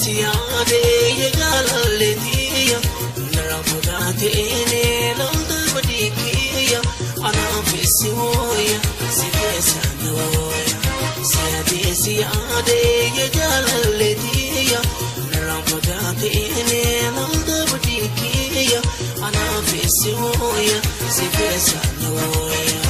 siyaade jaalalleetiya narraa fagaatee lolta badiikiya anaafisi wooya si keessa na wooya siyaade siyaade jaalalleetiya narraa fagaatee lolta badiikiya anaafisi wooya si keessa na wooya.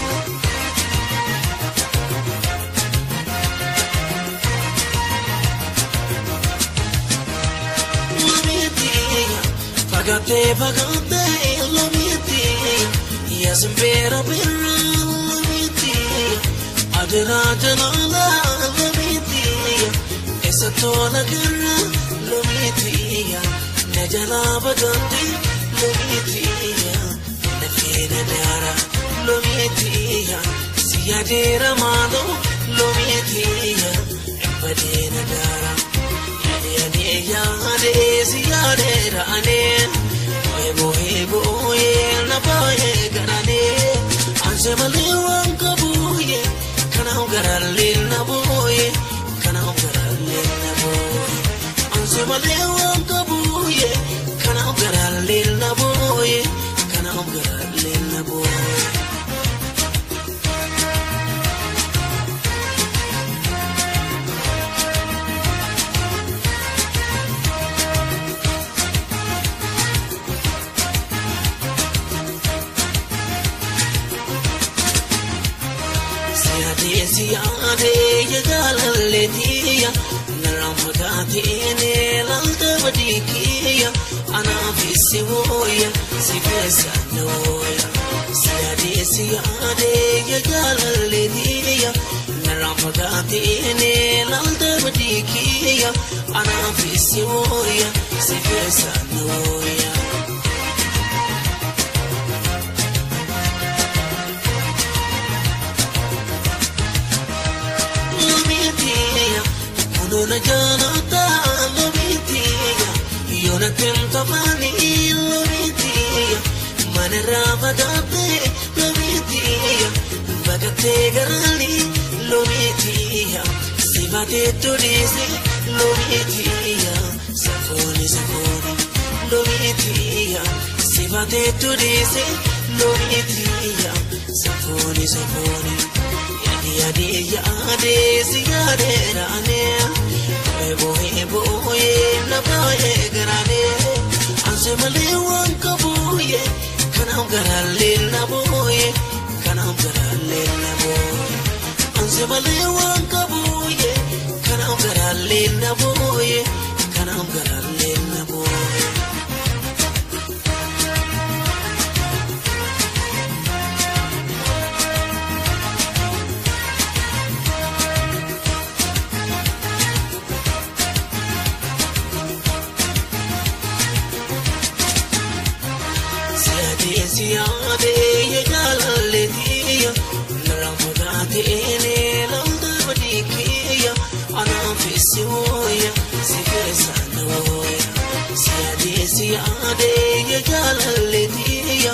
Fagate fagate lomiti yasmbera birra lomiti adra janala lomiti esa tola garra lomiti najala bagati lomiti nafina dara lomiti siyadera malo lomiti badena dara yaade siyaade raane boye boye na boye garane anse malee waan qabuye kanaaf garaalee na boye kanaaf garaalee na boye anse malee waan qabuye kanaaf garaalee na boye kanaaf garaalee na boye. Siyaade jaalalleetiya narraa fagaatee lolta badiikiya anaafisi wooya si keessa na wooya siyaade siyaade jaalalleetiya narraa fagaatee lolta badiikiya anaafisi wooya si keessa na wooya. Nuna janata lomitiya yona tentafani lomitiya manara fagate lomitiya bagate garali lomitiya sibate tudisi lomitiya safoni safoni lomitiya sibate tudisi lomitiya safoni safoni yaade yaade siyaade raane boye boye na boye garane anse malee waan qabuye kanaaf garaalee na boye kanaaf garaalee na boye anse malee waan qabuye kanaaf garaalee na boye kanaaf garaalee na boye. Siyaade jaalalleetiya narraa fagaatee lolta badiikiya anaafisi wooya si keessa na wooya siyaade siyaade jaalalleetiya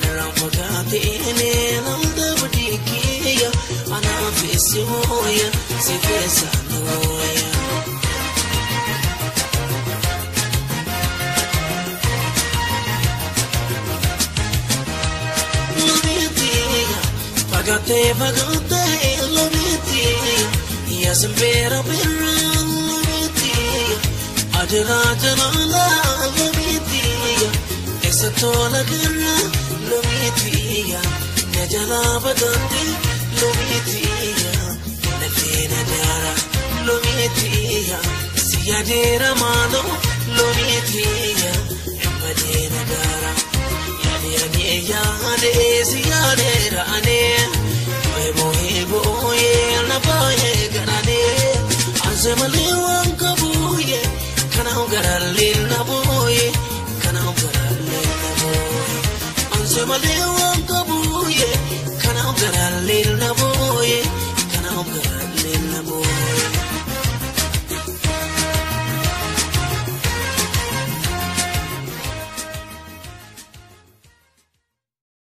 narraa fagaatee lolta badiikiya anaafisi wooya si keessa na wooya. Fagate fagate lomitiya yasmbera birra lomitiya adra janala lomitiya esa tola garra lomitiya najala bagati lomitiya nafina dara lomitiya siyadera malo lomitiya badena dara yaade yaade siyaade raane boye boye na boye garane anse malee waan qabuye kanaaf garaalee na boye kanaaf garaalee na boye anse malee waan qabuye.